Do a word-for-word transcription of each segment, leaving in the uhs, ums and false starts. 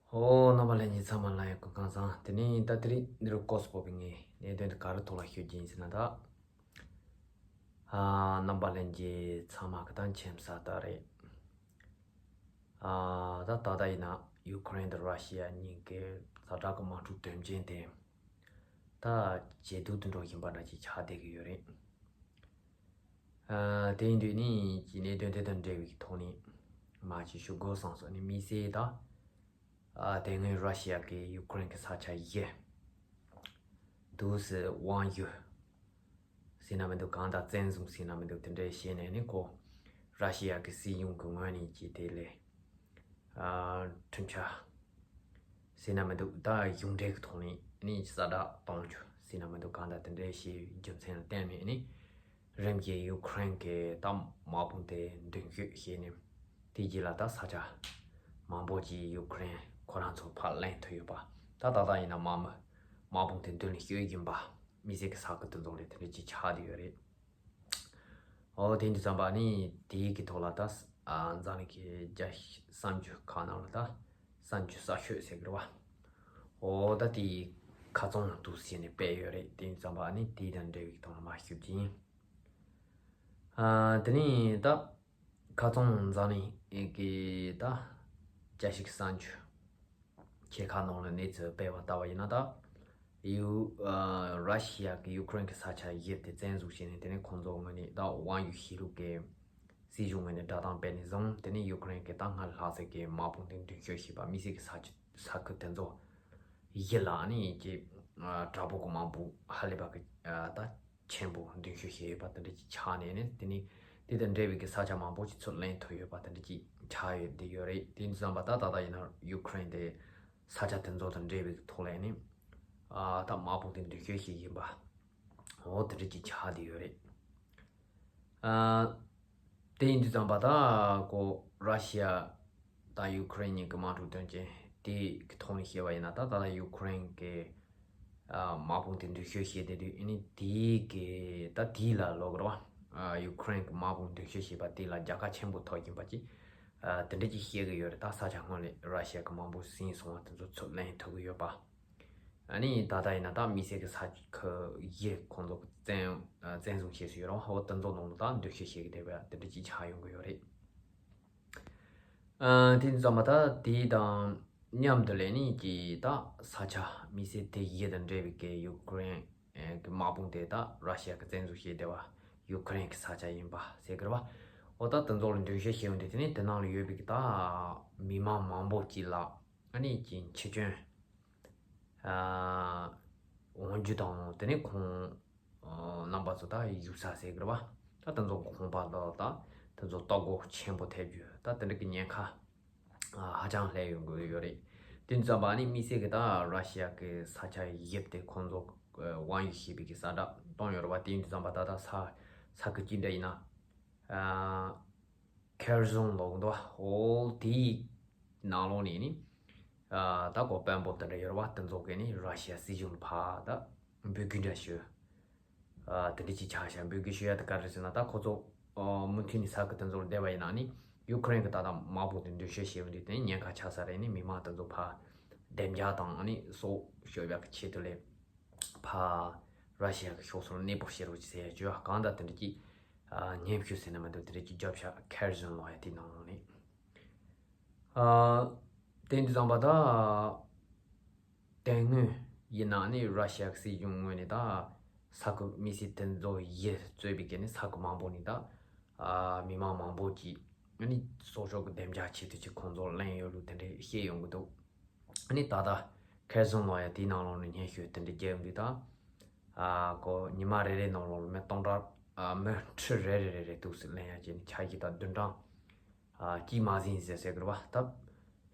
ཨོ། རྣམ་པ་ལྷན་རྒྱས་ཚང་མ་ལ་ཡང་སྐུ་ཁམས་བཟང་། དེ་ནས་ད་དེ་རིང་འདི་རུ་སྐོར་སུ་བབས་པའི་ངས་གནད་དོན་དེ་ག་རེ་ཐོག་ལ་ཤོད་ཀྱི་ཡིན་ཟེར་ན་ད། ཨ། རྣམ་པ་ལྷན་རྒྱས་ཚང་མ་གི་ད་མཁྱེན་གསལ་ལྟར་རེད། ཨ། ད་ད་ལྟ་ཡིན་ན་ཡུ་ཀེ་རེན་དང་ར་ཤི་ཡ་གཉིས་ཀའི་ཛ་དྲག་གི་དམག་འཁྲུག་དོན་རྐྱེན་དེ། ད་ཇེ་སྡུག་ཏུ་འགྲོ་བཞིན་པ་འདྲ་ཅིག་ཆགས་བསྡད་ཀྱི་ཡོད་རེད། ཨ། དེ་ཡིན་དུས་ནི་ཀྱི་གནད་དོན་དེ་དང་འབྲེལ་བའི་ཐོག་ནས་མ་ཅིག་ཞུ་དགོས་བསམ་སོང་། ནི་དམིགས་བསལ་ད། ཨ། དེ་སྔོན་ར་ཤི་ཡ་གིས་ཡུ་ཀེ་རེན་གྱི་ས་ཆ་བཞི་དུས་སུ་དབང་ཡོད་ཟེར་ན་མི་འདུག་གང་ལྟར་བཙན་བཟུང་ཟེར་ན་མི་འདུག་དེ་འདྲའི་བྱས་ནས་ནི་ཁོ་ར་ཤི་ཡ་གི་སྲིད་གཞུང་གི་ངོས་ནས་ཀྱི་དེ་ལས། ཨ། འཕྲིན་ཕྲ་ཟེར་ན་མི་འདུག་ད་གཞུང་འབྲེལ་གྱི་ཐོག་ནས་ནི་གསལ་བསྒྲགས་གཏོང་རྒྱུ་ཟེར་ན་མི་འདུག་གང་ལྟར་དེ་འདྲའི་བྱས་རྒྱུ་མཚན་ལ་བརྟེན་ནས་ནི། རིམ་གྱིས་ཡུ་ཀེ་རེན་གྱི་ད་དམག་དཔུང་དེ་མདུན་སྐྱོད་བྱས་ནས། དེ་རྗེས་ལ་ད་ས་ཆ་མང་པོ་ཅིག་ཡུ་ཀེ་རེན་ཁོ་རང་ཚོ་ཕར་ལེན་ཐུབ་ཡོད་པ། ད་ད་ལྟ་ཡིན་ན་དམག་མི་དམག་དཔུང་དེ་མདུན་ལ་སྐྱོད་བཞིན་པ། དམིགས་བསལ་གྱི་ས་ཁུལ་དེ་ཚོ་ལ་དེ་འདྲ་ཅིག་ཆགས་བསྡད་ཡོད་རེད། ཨོ། དེ་འདི་ཙམ་པ་ནི་དེའི་གི་ཐོག་ལ་ད། ཨ། འཛམ་གླིང་གི་རྒྱལ་སྤྱིའི་གསར་འགྱུར་ཁག་ནང་ལ་ད་གསར་འགྱུར་གསར་ཤོས་ཟེར་གི་རེད་བ། ཨོ། ད་དེའི་ཁ་རྩང་དུ་བྱས་ནས་སྤེལ་ཡོད་རེད། དེ་འདི་ཙམ་པ་ནི་དེ་དང་འབྲེལ་བའི་ཐོག་ལ་མར་ཞུ་གི་ཡིན། ཨ། དེ་ནས་ད་ཁ་རྩང་འཛམ་གླིང་གི་ད་རྒྱལ་སྤྱིའི་གསར་འགྱུར་ཆེ་ཁག་ནང་ལ་གནས་ཚུལ་སྤེལ་བ་ལྟ་བ་ཡིན་ན་ད། ཡུ། ཨ། ར་ཤི་ཡ་གིས་ཡུ་ཀེ་རེན་གྱི་ས་ཆ་བཞི་དེ་བཙན་འཛུལ་བྱས་ནས། དེ་ནས་ཁོང་ཚོ་ངོས་ནས་ད་དབང་ཡོད་གཞི་ལུགས་ཀྱི་སྲིད་གཞུང་ངོས་ནས་བསྒྲགས་གཏམ་སྤེལ་ནས་བཟུང་། དེ་ནས་ཡུ་ཀེ་རེན་གྱི་ད་སྔར་ལྷག་ཙམ་གྱི་དམག་དཔུང་དེ་མདུན་སྐྱོད་བྱས་པ། དམིགས་བསལ་གྱི་ས་ཆ་ས་ཁུལ་དེ་ཚོ་བཞི་ལ་ནི་ཀྱི། ཨ། དྲག་པོ་གི་དམག་དཔུང་ཧ་ལས་པ་གི། ཨ། ད་ཆེན་པོ་མདུན་སྐྱོད་བྱས་ཡོད་པ་དེ་འདྲ་ཅིག་ཆགས་ནས་ནི། དེ་ནི་དེ་དང་འབྲེལ་བའི་གི་ས་ཆ་མང་པོ་ཅིག་ཚུར་ལེན་ཐུབ་ཡོད་པ་དེ་འདྲ་ཅིག་ཆགས་ཡོད་དེ་ཡོད་རེད། དེ་འདི་ཙམ་པ་ད་ད་ལྟ་ཡིན་ན་ཡུ་ཀེ་རེན་དེ་ས་ཆ་དེ་ཚོ་དང་འབྲེལ་བའི་ཐོག་ལ་ནི། ཨ། ད་དམག་དཔུང་དེ་མདུན་སྐྱོད་བྱས་ཡིན་པ། འོ། དེ་འདྲ་ཅིག་ཆགས་བསྡད་ཡོད་རེད། ཨ། དེ་ཡིན་དུས་ཙམ་པ་ད་ཁོ་ར་ཤི་ཡ་དང་ཡུ་ཀེ་རེན་གཉིས་ཀྱི་དམག་འཁྲུག་དོན་རྐྱེན་དེ་གི་ཐོག་ནས་བཤད་པ་ཡིན་ན། ད་ད་ལྟ་ཡུ་ཀེ་རེན་གྱི། ཨ། དམག་དཔུང་དེ་མདུན་སྐྱོད་བྱས་བསྡད་དུས་ནི་དེའི་གི་ད་དེའི་ལ་ལོག་རོགས། ཨ། ཡུ་ཀེ་རེན་གྱི་དམག་དཔུང་མདུན་སྐྱོད་བྱས་པ་དེ་ལ་རྒྱལ་ཁ་ཆེན་པོ་ཐོབ་ཀྱིན་པ་ཅིག་ཨ། དེ་འདྲ་ཅིག་བཤད་གི་ཡོད་རེད། ད་ས་ཆ་སྔོན་ལ་ར་ཤི་ཡ་གི་དམག་དཔུང་ཟིན་སོང་བ་དེ་ཚོ་ཚུར་ལེན་ཐུབ་གི་ཡོད་པ། ཨ་ནི་ད་ལྟ་ཡིན་ན་ད་དམིགས་བསལ་གྱི་ས་ཁུལ་བཞི་ཁོང་ཚོ་བཙན། ཨ། བཙན་བཟུང་བྱས་སུ་ཡོད་རེད་བ། འོ། དེ་ཚོ་ནང་ལ་ད་མདུན་སྐྱོད་བྱེད་ཀྱི་བསྡད་པ་དེ་འདྲ་ཅིག་ཆགས་ཡོང་གི་ཡོད་རེད། ཨ། དེ་ཙམ་པ་ད་དེ་དང་མཉམ་དུ་ལས་ནི་ཀྱི་ད་ས་ཆ་དམིགས་བསལ་དེ་བཞི་དང་འབྲེལ་བའི་གི་ཡུ་ཀེ་རེན་གྱི་དམག་དཔུང་དེ་ད་ར་ཤི་ཡ་གིས་བཙན་འཛུལ་བྱས་བསྡད་པ་ཡུ་ཀེ་རེན་གྱི་ས་ཆ་ཡིན་པ་ཟེར་གི་རེད་བ། འོ། ད་དེ་ཚོ་ལ་མདུན་སྐྱོད་བྱས་ཡོང་དུས་དེ་ནི་དེ་ནང་ལ་ཡོད་པའི་གི་ད་མི་མང་མང་པོ་ཅིག་ལ། ཨ་ནི་ཀྱི་འཆི་སྐྱོན། ཨ། འོང་རྒྱུ་དང་། དེ་ནས་ཁོང་། ཨ། རྣམ་པ་ཚོ་ད་བཞུགས་ས་ཟེར་གི་རེད་བ། ད་དེ་ཚོ་གི་ཁང་པ་དང་། ད་དེ་ཚོ་ལྟོ་གོས་ཆེན་པོ་ཐེབས་རྒྱུ། ད་དེ་འདྲ་གི་ཉེན་ཁ། ཨ། ཧ་ཅང་སླེབས་ཡོང་གི་ཡོད་རེད། དེ་ཙམ་པ་ནི་དམིགས་བསལ་གི་ད་ར་ཤི་ཡ་གི་ས་ཆ་བཞི་དེ་ཁོང་ཚོ་དབང་ཡོད་བྱས་པའི་གི་གསལ་བསྒྲགས་གཏོང་ཡོད་རེད་བ། དེ་ཙམ་པ་ད་ད་ས་ས་ཁུལ་གཅིག་འདྲ་ཡིན་ན། ཨ། ཁེར་ཟོན་ལབ་འདུག་འོ། དེའི་ནང་ལོགས་ནས་ནི། ཨ། ད་ཁོ་དཔོན་པོ་དེ་འདྲ་ཡོད་རེད་བ། དེ་ཚོ་གིས་ནི་ར་ཤི་ཡ་སྲིད་གཞུང་ལ་ཕར་ད་འབོད་སྐུལ་འདྲ་ཞུ། ཨ། དེ་འདྲ་ཅིག་ཆགས་ཤག་འབོད་སྐུལ་ཞུ་ཡ་དེ་ག་རེ་ཟེར་ན། ད་ཁོ་ཚོ། ཨ། མུ་མཐུད་ནས་ས་ཁུལ་དེ་ཚོ་ལ་བསྡད་པ་ཡིན་ན་ནི། ཡུ་ཀེ་རེན་གྱི་ད་ལྟ་དམག་དཔུང་དེ་མདུན་སྐྱོད་བྱས་ཡོང་དུས་དེ་ཉེན་ཁ་ཆགས་ས་རེད། ནི་མི་མང་དེ་ཚོ་ཕར་བདེ་འཇགས་དང་ནི་སྲོག་སྐྱོབ་ཡག་གི་ཆེད་དུ་ལས། ཕར་ར་ཤི་ཡ་གི་ཕྱོགས་སུ་གནས་སྤོ་བྱེད་རོགས་ཟེར་ཡ་བྱས་པ། གང་ལྟར་དེ་འདྲ་ཅིག་ཨ། སྙན་ཞུ་ཟེར་ན་མི་འདུག་དེ་འདྲ་ཅིག་བརྒྱབ་ཤག་ཁེར་ཟོན་ལབ་ཡ་དེའི་ནང་ལོགས་ནས། ཨ། དེ་འདི་ཙམ་པ་ད། དེ་སྔོན་ཡིན་ན་ནི་ར་ཤི་ཡ་གི་སྲིད་གཞུང་ངོས་ནས་ད་ས་ཁུལ་དམིགས་བསལ་དེ་ཚོ་བཞི་གཙོས་པའི་གི་ནི་ས་ཁུལ་མང་པོ་ནས་ད། ཨ། མི་མང་མང་པོ་ཅིག་ནི་སྲོག་སྐྱོབ་ཀྱི་བདེ་འཇགས་ཆེད་དུ་ཅིག་ཁོང་ཚོ་ལེན་ཡོད་ལུགས་དེ་འདྲ་བཤད་ཡོང་གི་འདུག་ནི་ད་ལྟ་ཁེར་ཟོན་ལབ་ཡ་དེའི་ནང་ལོགས་ནས་སྙན་ཞུ་དེ་འདྲ་བརྒྱབ་ཡོང་དུས་ད། ཨ། ཁོ་ཉི་མ་རེ་རེ་ནང་ལོགས་ལ་མི་སྟོང་ཕྲག་ཨ། མི་ཁྲི་རེ་རེ་རེ་རེ་འདུག་སེ་ལེན་ཡ་བྱས་ནས་ཆ་བཞག་ད་བདུན་ཕྲག་ཨ། གཅིག་མ་ཟིན་ཟེར་ཟེར་གི་རེད་བ། ད་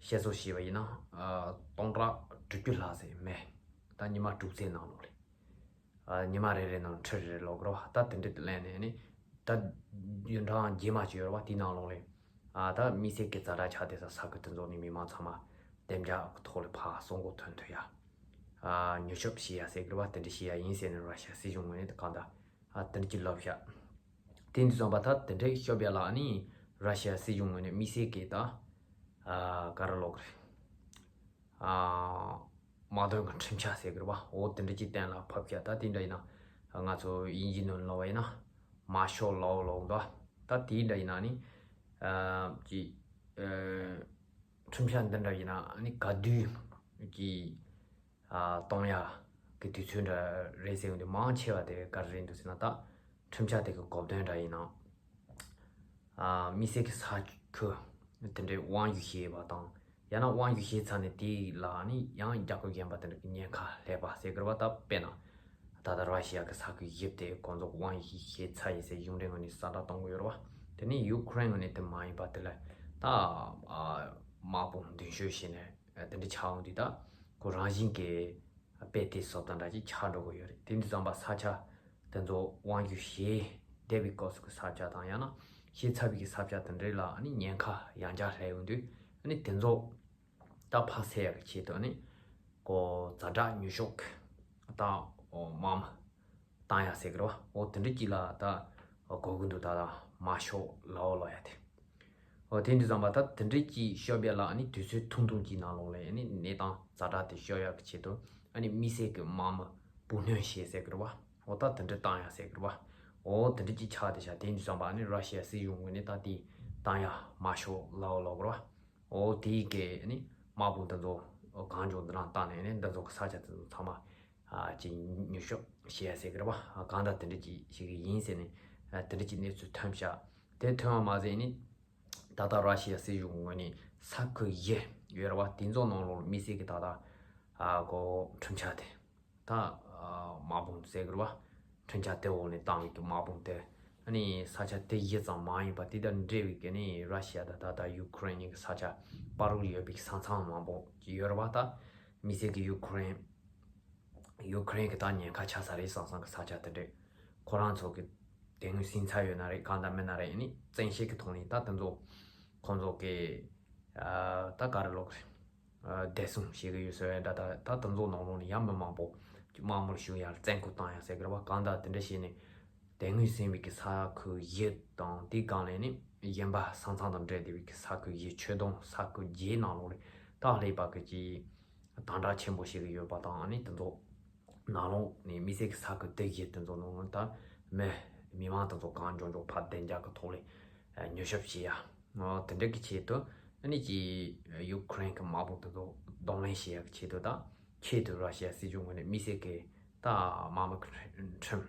བཤད་སྲོལ་བྱས་པ་ཡིན་ན། ཨ། སྟོང་ཕྲག་དྲུག་ཅུ་ལྷག་ཙམ་མི་ད་ཉི་མ་དྲུག་ཙམ་ནང་ལོགས་ལ། ཨ། ཉི་མ་རེ་རེ་ནང་ཁྲི་རེ་རེ་ལོག་གི་རེད་བ། ད་དེ་འདྲ་དེ་ལེན་ནས་ནི་ད་བདུན་ཕྲག་རྗེས་མ་ཅིག་ཡོད་རེད་བ། དེའི་ནང་ལོགས་ལ། ཨ། ད་དམིགས་བསལ་གྱི་ཛ་དྲག་ཆགས་བསྡད་ས་ས་ཁུལ་དེ་ཚོ་ནས་མི་མང་ཚང་མ་བདེ་འཇགས་ཀྱི་ཐོག་ལ་ཕར་སྲུང་འཁོར་ཐོན་ཐུབ་ཡ། ཨ། མྱུར་སྐྱོབ་བྱེད་ཡ་ཟེར་གི་རེད་བ། དེ་འདྲ་བྱེད་ཡ་ཡིན་ཟེར་ནས་ར་ཤི་ཡ་སྲིད་གཞུང་ངོས་ནས་ད་གང་ལྟར། ཨ། དེ་འདྲ་ཅིག་ལབ་ཤག་དེ་འདི་ཙམ་པ་ད་དེ་འདྲ་སྐྱོབ་ཡ་ལ་ནི་ར་ཤི་ཡ་སྲིད་གཞུང་ངོས་ནས་དམིགས་བསལ་གྱི་ད། ཨ། ག་རེ་ལབ་དགོས་རེད། ཨ་དམག་དོན་གྱི་ཁྲིམས་འཆར་ཟེར་གི་རེད་བ། འོ་དེ་འདྲ་ཅིག་གཏན་ལ་ཕབ་ཤག་ད་དེ་འདྲ་ཡིན་ན་ང་ཚོ་དབྱིན་ཇིའི་ནང་ལོགས་པ་ཡིན་ན་མར་ཤལ་ལོ་ལབ་འདུག་ད་དེ་འདྲ་ཡིན་ན་ནི་ཨ་ཅིག་ཨ་ཁྲིམས་འཆར་འདི་འདྲ་ཡིན་ན་ནི་ག་དུས་ཀྱི་ཨ་གཏོང་ཡག་གི་དུས་ཚོད་འདྲ་རེད་ཟེར་གི་འདུག་མང་ཆེ་བ་དེ་ག་རེ་རེད་འདུག་ཟེར་ན། ད་ཁྲིམས་འཆར་དེ་གི་གོ་དོན་འདྲ་ཡིན་ན། ཨ་དམིགས་བསལ་གྱི་ས་ཁུལ་དེ་འདྲའི་དབང་སྒྱུར་བྱས་པ་དང་། ཡང་ན་དབང་སྒྱུར་བྱས་ཚར་ནས་དེ་ལ་ནི་ཡང་རྒྱལ་ཁབ་གཞན་པ་དེ་འདྲ་གི་ཉེན་ཁ་སླེབས་པ་ཟེར་གི་རེད་བ། ད་དཔེར་ན་ད་ལྟ་ར་ཤི་ཡ་གི་ས་ཁུལ་བཞི་དེ་ཁོང་ཚོ་གི་དབང་སྒྱུར་བྱས་ཚར་ཡིན་ཟེར་གཞུང་འབྲེལ་ངོས་ནས་གསལ་བསྒྲགས་གཏོང་གི་ཡོད་རེད་བ། དེ་ནས་ཡུ་ཁུ་རེན་ངོས་ནས་དེ་མ་ཡིན་པ་དེ་ལ་ད་ཨ་དམག་དཔུང་མདུན་སྐྱོད་བྱས་ནས་དེ་འདྲ་ཆགས་འོང་དུས། ད་ཁོ་རང་བཞིན་གྱི་དཔེ་དེབ་བཟོ་སྟངས་འདྲ་ཅིག་ཆགས་འགྲོ་གི་ཡོད་རེད། དེ་འདི་ཙམ་པ་ས་ཆ་དེ་ཚོ་དབང་སྒྱུར་བྱས་བསྡད་པའི་སྐབས་སུ་གི་ས་ཆ་དང་། ཡང་ན་བྱས་ཚར་བའི་གི་ས་ཆ་དེ་འདྲ་ལ་ཨ་ནི་ཉེན་ཁ་ཡང་བསྐྱར་སླེབས་ཡོང་དུས། ཨ་ནི་དེ་ཚོ་ད་ཕར་སེལ་ཡག་གི་ཆེད་དུ་ཨ་ནི་ཁོ་ཛ་དྲག་མྱུར་སྐྱོབ་ད་དམག་མི་བཏང་ཡག་ཟེར་གི་རེད་བ། འོ་དེ་འདྲ་ཅིག་ལ་ད་གོ་གི་འདུག་ད་ལྟ་མར་ཤལ་ལོ་ལབ་ཡག་དེ། འོ་དེ་འདི་ཙམ་པ་ད་དེ་འདྲ་ཅིག་སྐྱོབ་ཡག་ལ་ཨ་ནི་དུས་ཚོད་ཐུང་ཐུང་ཅིག་ནང་ལོགས་ལ་ཨ་ནི་གནས་སྟངས་ཛ་དྲག་དེ་སྐྱོབ་ཡག་གི་ཆེད་དུ་ཨ་ནི་དམིགས་བསལ་གྱི་དམག་མི་བུ་སྣོན་བྱས་ཟེར་གི་རེད་བ། འོ་ད་དེ་འདྲ་བཏང་ཡག་ཟེར་གི་རེད་བ། འོ་དེ་འདྲ་ཅིག་ཆགས་བསྡད་ཤག་དེ་འདི་ཙམ་པ་ཨ་ནི་ར་ཤི་ཡ་སྲིད་གཞུང་ངོས་ནས་ད་དེ་བཏང་ཡག་མར་ཤལ་ལོ་ལབ་གི་རེད་བ། འོ་དེའི་གི་ཨ་ནི་དམག་དཔུང་དེ་ཚོ་གང་བྱུང་འདི་ནང་བཏང་ནས་ཨ་ནི་འདི་ཚོ་གི་ས་ཆ་དེ་ཚོ་ཚང་མ་ཨ་ཅིག་མྱུར་སྐྱོབ་བྱེད་ཡ་ཟེར་གི་རེད་བ། ཨ་གང་ལྟར་དེ་འདྲ་ཅིག་བྱེད་གི་ཡིན་ཟེར་ནས་ཨ་དེ་འདྲ་ཅིག་གནས་ཚུལ་ཐོན་ཤག་དེ་ཐོན་པ་མ་ཟད་ནི་ད་ལྟ་ར་ཤི་ཡ་སྲིད་གཞུང་ངོས་ནས་ས་ཁུལ་བཞི་ཡོད་རེད་བ། དེ་ཚོ་ནང་ལོགས་ལ་དམིགས་བསལ་གྱི་ད་ལྟ་ཨ་གོ་ཁྲིམས་འཆར་དེ་ད་ཨ་དམག་དཔུང་ཟེར་གི་རེད་བ། ཁྲིམས་འཆར་དེ་འོག་ནས་བཏང་བའི་གི་དམག་དཔུང་དེ་ཨ་ནི་ས་ཆ་དེ་བཞི་ཙམ་མ་ཡིན་པ་དེ་དང་འབྲེལ་བའི་གི་ནི་ར་ཤི་ཡ་དང་ད་ལྟ་ཡུ་ཁུ་རེན་གཉིས་ཀྱི་ས་ཆ་བར་དུ་ཡོད་པའི་ས་མཚམས་མང་པོ་ཅིག་ཡོད་རེད་བ། ད་དམིགས་བསལ་གྱི་ཡུ་ཁུ་རེན། ཡུ་ཁུ་རེན་གྱི་ད་ཉེན་ཁ་ཆགས་ས་རེད་བསམ་བསམ་གྱི་ས་ཆ་དེ་འདྲས་ཁོ་རང་ཚོ་གི་དེ་སྔོན་ཟིན་ཚར་ཡོད་ན་རེད། གང་ལྟར་མིན་ན་རེད། ཨ་ནི་བཙན་ཤེད་ཀྱི་ཐོག་ནས་ད་དེ་ཚོ་ཁོང་ཚོ་གི་ཨ་ད་ག་རེ་ལབ་དགོས་རེད། ཨ་བདེ་སྲུང་བྱེད་ཀྱི་ཡོད་ཟེར་བའི་འདྲ། ད་ད་དེ་ཚོ་ནང་ལོགས་ནས་ཡང་མི་མང་པོ་དམག་མིར་ཞུགས་ཡག་བཙན་སྐུལ་བཏང་ཡག་ཟེར་གི་རེད་བ། གང་ལྟར་དེ་འདྲ་བྱས་ནས་དེ་སྔོན་ཟིན་པའི་གི་ས་ཁུལ་བཞི་དང་དེའི་སྒང་ལ་ནི་གཞན་པ་ས་མཚམས་དང་འབྲེལ་བསྡད་པའི་གི་ས་ཁུལ་བཞི་ཆུ་དོང་ས་ཁུལ་བརྒྱད་ནང་ལོགས་ལ་ད་སླེབས་པ་གི་ཅིག་དམ་དྲག་ཆེན་པོ་བྱེད་ཀྱི་ཡོད་པ་དང་། ཨ་ནི་དེ་ཚོ་ནང་ལོགས་ནས་དམིགས་བསལ་གྱི་ས་ཁུལ་དེ་བཞི་དེ་ཚོ་ནང་ལོགས་ད་མི་མི་མང་དེ་ཚོ་གང་མགྱོགས་མགྱོགས་ཕར་བདེ་འཇགས་ཀྱི་ཐོག་ལ་མྱུར་སྐྱོབ་བྱེད་ཡ། དེ་འདྲ་གི་ཆེད་དུ་ཨ་ནི་ཅིག་ཡུ་ཁུ་རེན་གྱི་དམག་དཔུང་དེ་ཚོ་གདོང་ལེན་བྱེད་ཡ་གི་ཆེད་དུ། ད་ཆེད་དུ་ར་ཤི་ཡ་སྲིད་གཞུང་ངོས་ནས་དམིགས་བསལ་གྱི་ད་དམག་མི་ཁྲིམས་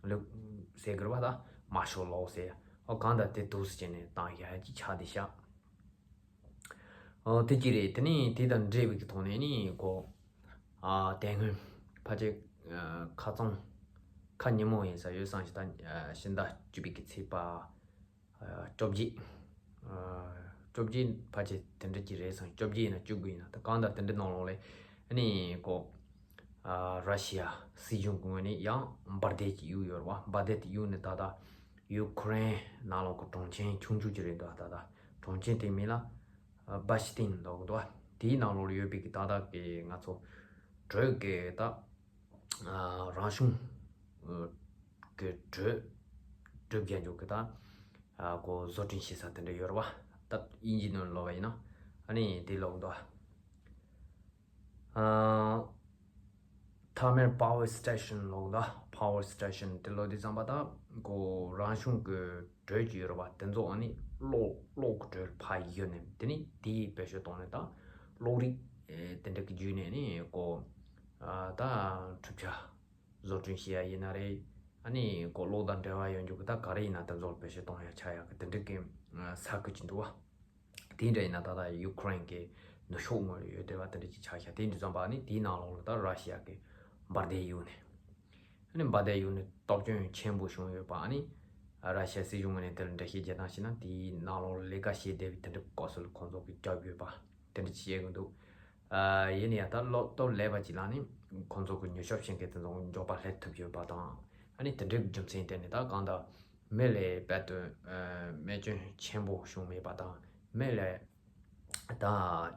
ལུགས་ཟེར་གི་རེད་བ། ད་མར་ཤལ་ལོ་ཟེར་ཡ། ཨོ་གང་ལྟར་དེ་འདུག་སེ་བྱས་ནས་བཏང་ཡ་ཅིག་ཆགས་བསྡད་ཤག་ཨོ་དེ་གཅིག་རེད། དེ་ནས་དེ་དང་འབྲེལ་བའི་གི་ཐོག་ནས་ནི་གོ་ཨ་དེ་སྔོན་ཕལ་ཆེར་ཨ་ཁ་རྩང་ཁ་ཉིན་མོ་ཡིན་ས་ཡོད་བསམ་ཞིག་ད་ཨ་ཕྱི་ཟླ་བཅུ་པའི་གི་ཚེས་པ་ཨ་བཅོ་བརྒྱད། ཨ་བཅོ་བརྒྱད་ཕལ་ཆེར་དེ་འདྲ་ཅིག་རེད་བསམ། བཅོ་བརྒྱད་ཡིན་ན་བཅུ་དགུ་ཡིན་ན། ད་གང་ལྟར་དེ་འདྲ་ནང་ལོགས་ལ་ཨ་ནི་གོ་ཨ་ར་ཤི་ཡ་སྲིད་གཞུང་གི་ངོས་ནས་ཡང་འབར་མདེལ་ཅིག་གཡུགས་ཡོད་རེད་བ། འབར་མདེལ་དེ་གཡུགས་ནས་ད་ལྟ་ཡུ་ཁུ་རེན་ནང་ལོགས་ཀྱི་གྲོང་ཁྱེར་ཆུང་ཆུང་ཅིག་རེད་འདུག་ད་ལྟ་གྲོང་ཁྱེར་དེའི་མིང་ལ་ཨ་བྷ་ཤི་ཏིན་ལབ་ཀྱི་འདུག་དེའི་ནང་ལོགས་ལ་ཡོད་པའི་གི་ད་ལྟ་གི་ང་ཚོ་བྲོས་གི་ད་ཨ་རང་བྱུང་གི་བྲོས་བྲོས་རྒྱག་འཇུག་གི་ད་ཨ་གོ་བཟོ་སྐྲུན་བྱེད་ས་དེ་འདྲ་ཡོད་རེད་བ། ད་དབྱིན་ཇིའི་ནང་ལོགས་པ་ཡིན་ན་ཨ་ནི་དེ་ལབ་ཀྱི་འདུག་ཨ་Thermal Power Station ལབ་ཀྱི་འདུག Power Station དེ་ལབ་དུས་ཙམ་པ་ད་གོ་རང་བྱུང་གི་བྲོས་ཀྱི་ཡོད་རེད་བ། དེ་ཚོ་ཨ་ནི་གློག་གློག་གི་བྲོས་ཕར་གཡུགས་ནས་དེ་ནི་དེའི་བེད་སྤྱོད་བཏང་ནས་ད་གློག་རིག་ཨེ་དེ་འདྲ་གི་བརྒྱུད་ནས་ནི་གོ་ཨ་ད་འཕྲུལ་ཆས་བཟོ་སྐྲུན་བྱེད་ཡ་ཡིན་ན་རེད། ཨ་ནི་གོ་གློག་དང་འབྲེལ་བ་ཡོད་འཇུག་གི་ད་ག་རེ་ཡིན་ན་དེ་ཚོར་བེད་སྤྱོད་གཏོང་ཡ་ཆགས་ཡ་གི་དེ་འདྲ་གི་ས་ཁུལ་ཅིག་འདུག་བ། དེ་འདྲ་ཡིན་ན་ད་ལྟ་ཡུ་ཁུ་རེན་གི་ནུབ་ཕྱོགས་ངོས་ཡོད་བསྡད་པ་དེ་འདྲ་ཅིག་ཆགས་ཤག་དེ་འདྲ་ཙམ་པ་ནི་དེའི་ནང་ལོགས་ལ་ད་ར་ཤི་ཡ་གི་འབར་མདེལ་གཡུགས་ནས། ཨ་ནི་འབར་མདེལ་གཡུགས་ནས་སྟོབས་སྐྱོན་ཆེན་པོ་བྱུང་ཡོད་པ། ཨ་ནི་ར་ཤི་ཡ་སྲིད་གཞུང་ངོས་ནས་དེར་འགྲེལ་བཤད་རྒྱག་སྟངས་བྱས་ན་དེའི་ནང་ལོགས་ལ་ལས་ཀ་བྱེད་བསྡད་པའི་དེ་འདྲ་སྐབས་སུ་ལ་ཁོང་ཚོ་གི་རྒྱབ་ཡོད་པ་དེ་འདྲ་ཅིག་བཤད་གི་འདུག་ཨ་ཡིན་ན་ཡང་ད་ལོ་སྟོབས་ལེགས་པ་ཅིག་ལ་ནི་ཁོང་ཚོ་གི་མྱུར་སྐྱོབ་བྱེད་མཁན་དེ་ཚོ་མགྱོགས་པ་སླེབས་ཐུབ་ཡོད་པ་དང་། ཨ་ནི་དེ་འདྲའི་རྒྱུ་མཚན་བརྟེན་ནས་ད་གང་ལྟར་མི་ལ་དཔེ་དོན་ཨ་རྨས་སྐྱོན་ཆེན་པོ་བྱུང་མེད་པ་དང་། མི་ལ་ད་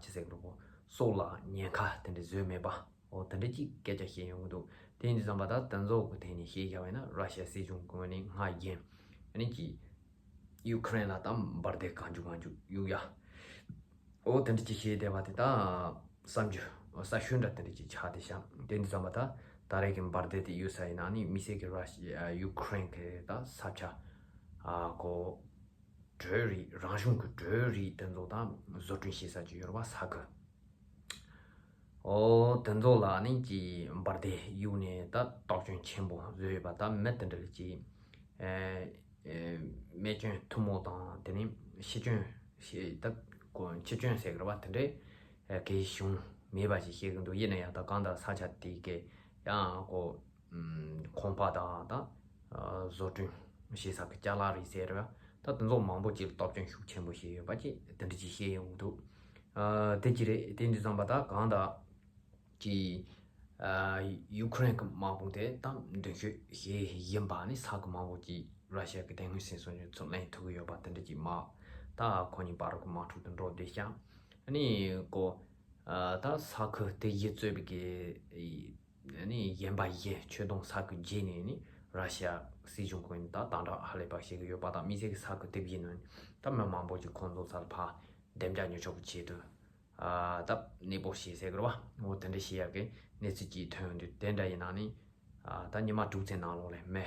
ཅི་ཟེར་གི་འདུག་གོ་སྲོག་ལ་ཉེན་ཁ་དེ་འདྲ་བཟོས་མེད་པ། འོ་དེ་འདྲ་ཅིག་སྐད་ཆ་བཤད་ཡོང་གི་འདུག་དེ་ཡིན་དུས་ཙམ་པ་ད་དེ་ཚོ་གི་ཐད་ནས་བཤད་བཞག་པ་ཡིན་ན་ར་ཤི་ཡ་སྲིད་གཞུང་གི་ངོས་ནས་སྔར་བཞིན་ཨ་ནི་ཅིག་ཡུ་ཁུ་རེན་ལ་ད་འབར་མདེལ་གང་བྱུང་གང་བྱུང་གཡུག་ཡ། འོ་དེ་འདྲ་ཅིག་བྱས་བསྡད་པ་དེ་ད་བསམ་རྒྱུ་ ས་ཤོད་འདྲ་དེ་འདྲ་ཅིག་ཆགས་ཏེ་ཤག་དེ་འདི་ཙམ་པ་ད་ད་རེས་ཀྱི་འབར་མདེལ་དེ་གཡུགས་ས་ཡིན་ན་ནི་དམིགས་བསལ་གྱི་ར་ཤི་ཡུ་ཁུ་རེན་གྱི་ད་ས་ཆ་ཨ་ཁོ་བྲོས་རིགས། རང་བྱུང་གི་བྲོས་རིགས་དེ་ཚོ་ད་བཟོ་སྐྲུན་བྱེད་ས་ཅིག་ཡོད་རེད་བ། ས་ཁུལ། ཨོ་དེ་ཚོ་ལ་ནི་ཀྱི་འབར་མདེལ་གཡུགས་ནས་ད་སྟོབས་ཆེན་ཆེན་པོ་བཟོས་ཡོད་པ། ད་མི་དེ་འདྲ་ལ་ཀྱི་ཨེ་ཨེ་རྨས་སྐྱོན་ཐུན་མོང་དང་དེ་ནས་འཆི་སྐྱོན་ཞེས་ད་གོ་འཆི་སྐྱོན་ཟེར་གི་རེད་བ། དེ་འདྲའི་ཨེ་གི་བྱུང་མེད་པ་ཞིག་བཤད་གི་འདུག་ཡིན་ན་ཡང་ད་གང་ལྟར་ས་ཆ་དེ་གའི་ཡང་ཁོ་ཁང་པ་དང་ད་བཟོ་སྐྲུན་བྱེད་ས་གི་ཅ་ལག་རིགས་ཟེར་བ་ད་དེ་ཚོ་མང་པོ་ཅིག་སྟོབས་ཆེན་ཤུགས་ཆེན་པོ་ཞིག་ཡོད་པ་ཅིག་དེ་འདྲ་ཅིག་བཤད་ཡོང་གི་འདུག་ཨ་དེ་ཅི་རེད། དེ་འདྲ་ཙམ་པ་ད་གང་ལྟར་ཀྱི་ཨ་ཡུ་ཁུ་རེན་གྱི་དམག་དཔུང་དེ་ད་མདུན་སྐྱོད་བྱེད་བཞིན་པ་ནི་ས་ཁུལ་མང་པོ་ཅིག་ར་ཤི་ཡ་གི་དེ་སྔོན་སེམས་སོ་ཉུལ་ཚུར་ལེན་ཐུབ་ཀྱི་ཡོད་པ་དེ་འདྲ་ཅིག་མ་ད་ཁོ་གཉིས་བར་གྱི་དམག་འཁྲུག་དེ་འགྲོ་བསྡད་ཤག་ཨ་ནི་ཀོ་ཨ་ད་ས་ཁུལ་དེ་བཞི་གཙོས་པའི་གི་ཨ་ནི་གཞན་པ་བཞི་ཆོད་དོན་ས་ཁུལ་བརྒྱད་ནས་ནི་ར་ཤི་ཡ་སྲིད་གཞུང་གིས་ད་དམ་དྲག་ཧ་ལས་པ་བྱེད་ཀྱི་ཡོད་པ་དང་། དམིགས་བསལ་གྱི་ས་ཁུལ་དེ་བཞི་ནང་ད་མི་མང་པོ་ཅིག་ཁོང་ཚོ་སར་ཕར་བདེ་འཇགས་ཉོ་ཆོག་གི་ཆེད་དུ་ཨ་ད་གནས་སྤོ་བྱས་ཟེར་གི་རེད་བ། འོ་དེ་འདྲ་བྱེད་ཡག་གི་གནས་ཚུལ་ཅིག་ཐོན་ཡོང་དུས་དེ་འདྲ་ཡིན་ན་ནི་ཨ་ད་ཉི་མ་དྲུག་ཙམ་ནང་ལོགས་ལ་མི་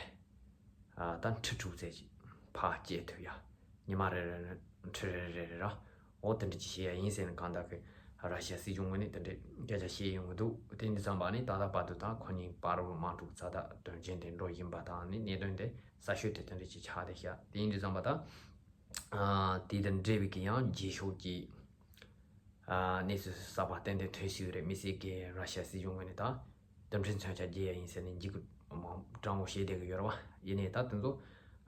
ཨ་ད་ཁྲི་དྲུག་ཙམ་ཅིག་ཕར་སྐྱེལ་ཐུབ་ཡ། ཉི་མ་རེ་རེ་ནས་ཁྲི་རེ་རེ་རེ་ར། འོ་དེ་འདྲ་ཅིག་བྱེད་ཡ་ཡིན་ཟེར་ནས་གང་ལྟར་གི་ར་ཤི་ཡ་སྲིད་གཞུང་ངོས་ནས་དེ་འདྲའི་སྐད་ཆ་བཤད་ཡོང་གི་འདུག་དེ་འདྲ་ཙམ་པ་ནི་ད་ལྟ་བར་དུ་ད་ཁོ་གཉིས་བར་དུ་དམག་འཁྲུག་རྩ་དང་དོན་རྐྱེན་དེ་འགྲོ་བཞིན་པ་དང་ནི་གནད་དོན་དེ་གསར་ཤོས་དེ་དེ་འདྲ་ཅིག་ཆགས་བསྡད་ཤག་དེ་ཡིན་དུས་ཙམ་པ་ད་ཨ་དེ་དང་འབྲེལ་བའི་གི་ཡང་རྗེས་ཕྱོགས་ཀྱི་ཨ་གནས་ཚུལ་གསར་པ་ཏན་ཏན་ཐོན་སྲིད་ཀྱི་རེད། དམིགས་བསལ་གྱི་ར་ཤི་ཡ་སྲིད་གཞུང་ངོས་ནས་ད་རྡུལ་ཕྲན་མཚོན་ཆ་རྒྱག་ཡ་ཡིན་ཟེར་ནས་འཇིགས་སྐུལ་མང་དྲང་པོ་བྱེད་བསྡད་ཀྱི་ཡོད་རེད་བ། ཡིན་ནའི་ད་དེ་ཚོ་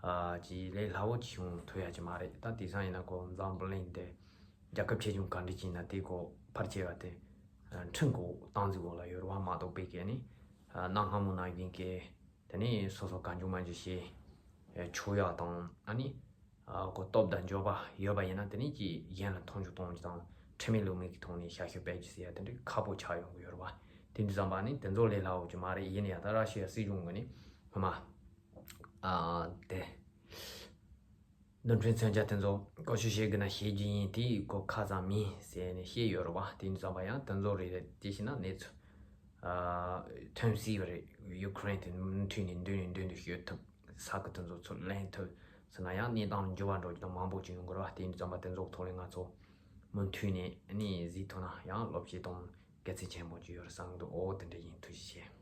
ཨ་ཅིག་ལས་སླ་བོ་ཅིག་བྱུང་ཐུབ་ཡ་ཅིག་མ་རེད། ད་དེང་སང་ཡིན་ན་ཁོ་འཛམ་བུ་གླིང་འདི་རྒྱལ་ཁབ་ཆེ་ཆུང་ག་འདྲ་ཅིག་ཡིན་ན་དེ་ཁོ་ཕལ་ཆེ་བ་དེ་ཨ་ཁྲིམས་ཀྱི་སྟངས་འཛིན་འོག་ལ་ཡོད་རེད་བ། མ་གཏོགས་པའི་གི་ནི་ཨ་གནའ་སྔ་མོ་ནང་བཞིན་གྱི་དེ་ནས་སོ་སོ་གང་བྱུང་མང་བྱུང་བྱས་ཆོག་ཡ་དང་ཨ་ནི། ཨ་ཁོ་སྟོབས་དང་འབྱོར་པ་ཡོད་པ་ཡིན་ན་དེ་ནས་ཀྱི་གཞན་ལ་མཐོང་ཆུང་གཏོང་རྒྱུ་དང་ཁྲེལ་མེད་ལུགས་མེད་ཀྱི་ཐོག་ནས་ཤ་ཤོད་སྤེལ་རྒྱུ་ཟེར་ཡ་དེ་འདྲ་ཁག་པོ་ཆགས་ཡོང་གི་ཡོད་རེད་བ། དེ་འདྲ་ཙམ་པ་ནི་དེ་ཚོ་ལས་སླ་བོ་ཅིག་མ་རེད། ཡིན་ན་ཡང་ད་ར་ཤི་ཡ་སྲིད་གཞུང་གི་ནི་སྔོན་མ་ཨ་དེ་རྡུལ་ཕྲན་མཚོན་ཆ་དེ་ཚོ་བཀོལ་སྤྱོད་བྱེད་དགོས་ན་བྱེད་རྒྱུ་ཡིན། དེ་ཁོ་ཁ་ཙམ་མིན་ཟེར་ནས་བཤད་ཡོད་རེད་བ། དེ་འདྲ་ཙམ་པ་ཡང་དེ་ཚོ་རེད་རེད་དེ་བྱས་ན་གནས་ཚུལ། ཨ་ཐོན་སྲིད་པ་རེད། ཡུ་ཁུ་རེན་དེ་མུ་མཐུད་ནས་མདུན་ནས་མདུན་དུ་སྐྱོད་ཐུབ། ས་ཁུལ་དེ་ཚོ་ཚུར་ལེན་ཐུབ་ཟེར་ན་ཡང་གནས་སྟངས་འགྱུར་བ་འགྲོ་རྒྱུ་དང་མང་པོ་ཅིག་ཡོང་གི་རེད་བ། དེ་ཡིན་དུས་ཙམ་པ་དེ་ཚོ་ཐོག་ནས་ང་ཚོ་མུ་མཐུད་ནས་ནི་གཟིགས་ཐུབ་ན་ཡང་བློ་སྐྱེད་གཏོང་གལ་ཚིག་ཆེན་པོ་ཅིག་ཡོད་རེད་བསམ་གི་འདུག་འོ་དེ་འདྲ་ཡིན། ཐུགས་རྗེ་ཆེ།